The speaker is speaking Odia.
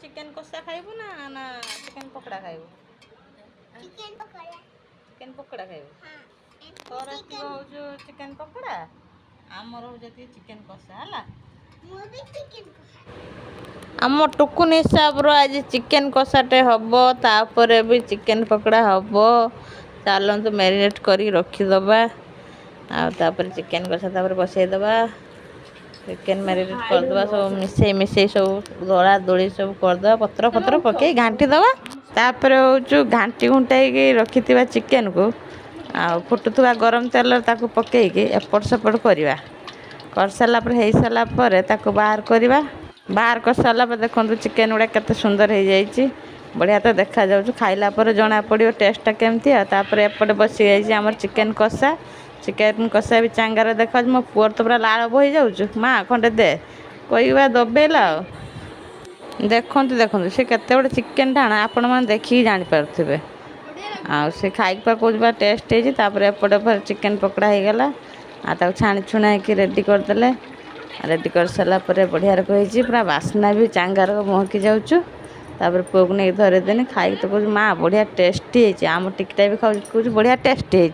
ଚିକେନ୍ କଷା ଖାଇବୁ ନା ନା ଚିକେନ୍ ପକୋଡ଼ା ଖାଇବୁ? ଚିକେନ ପକୋଡ଼ା। ଚିକେନ୍ ପକୋଡ଼ା ଖାଇବୁ? ହଁ। ତୋର ଏତିକି ହଉଛୁ ଚିକେନ୍ ପକୋଡ଼ା, ଆମର ହଉଛି ଚିକେନ୍ କଷା, ହେଲା? ମୁଁ ବି ଚିକେନ କଷା। ଆମ ଟୁକୁନ ହିସାବର ଆଜି ଚିକେନ୍ କଷାଟେ ହେବ, ତାପରେ ବି ଚିକେନ୍ ପକୋଡ଼ା ହେବ। ଚାଲନ୍ତୁ, ମ୍ୟାରିନେଟ୍ କରିକି ରଖିଦେବା ଆଉ ତାପରେ ଚିକେନ୍ କଷା ତାପରେ ବସେଇଦେବା। ଚିକେନ୍ ମ୍ୟାରିନେଟ୍ କରିଦେବା, ସବୁ ମିଶେଇ ମିଶେଇ ସବୁ ଦଳା ଦୋଳି ସବୁ କରିଦେବା, ପତ୍ର ଫତ୍ର ପକେଇ ଘାଣ୍ଟି ଦେବା। ତାପରେ ହେଉଛୁ ଘାଣ୍ଟି ଘୁଣ୍ଟାଇକି ରଖିଥିବା ଚିକେନ୍କୁ ଆଉ ଫୁଟୁଥିବା ଗରମ ତେଲରେ ତାକୁ ପକେଇକି ଏପଟ ସେପଟ କରିବା। କରିସାରିଲା ପରେ, ହେଇସାରିଲା ପରେ ତାକୁ ବାହାର କରିବା। ବାହାର କରିସାରିଲା ପରେ ଦେଖନ୍ତୁ, ଚିକେନ୍ ଗୁଡ଼ା କେତେ ସୁନ୍ଦର ହେଇଯାଇଛି। ବଢ଼ିଆ ତ ଦେଖାଯାଉଛି, ଖାଇଲା ପରେ ଜଣା ପଡ଼ିବ ଟେଷ୍ଟଟା କେମିତି। ଆଉ ତାପରେ ଏପଟେ ବସିଯାଇଛି ଆମର ଚିକେନ୍ କଷା। ଚିକେନ୍ କଷା ବି ଚାଙ୍ଗାରେ ଦେଖାଯାଉଛି। ମୋ ପୁଅର ତ ପୁରା ଲାଳ ବୋହି ଯାଉଛୁ, ମା ଖଣ୍ଡେ ଦେ କହିବା ଦବେଇଲା। ଆଉ ଦେଖନ୍ତୁ ଦେଖନ୍ତୁ, ସେ କେତେ ବଡ଼ ଚିକେନ୍ ଟାଣ, ଆପଣମାନେ ଦେଖିକି ଜାଣିପାରୁଥିବେ। ଆଉ ସେ ଖାଇକି ପା କହୁଛି ପା ଟେଷ୍ଟ ହେଇଛି। ତାପରେ ଏପଟେ ଫେର ଚିକେନ୍ ପକୋଡ଼ା ହେଇଗଲା ଆଉ ତାକୁ ଛାଣି ଛୁଣାଇକି ରେଡ଼ି କରିଦେଲେ। ରେଡ଼ି କରିସାରିଲା ପରେ ବଢ଼ିଆ ରକମ ହେଇଛି, ପୁରା ବାସ୍ନା ବି ଚାଙ୍ଗାର ମହକି ଯାଉଛୁ। ତାପରେ ପୁଅକୁ ନେଇକି ଧରେଇଦେନି, ଖାଇକି ତ କହୁଛି, ମା ବଢ଼ିଆ ଟେଷ୍ଟି ହେଇଛି। ଆମ ଟିକିଟା ବି ଖାଉଛି, କହୁଛି ବଢ଼ିଆ ଟେଷ୍ଟି ହେଇଛି।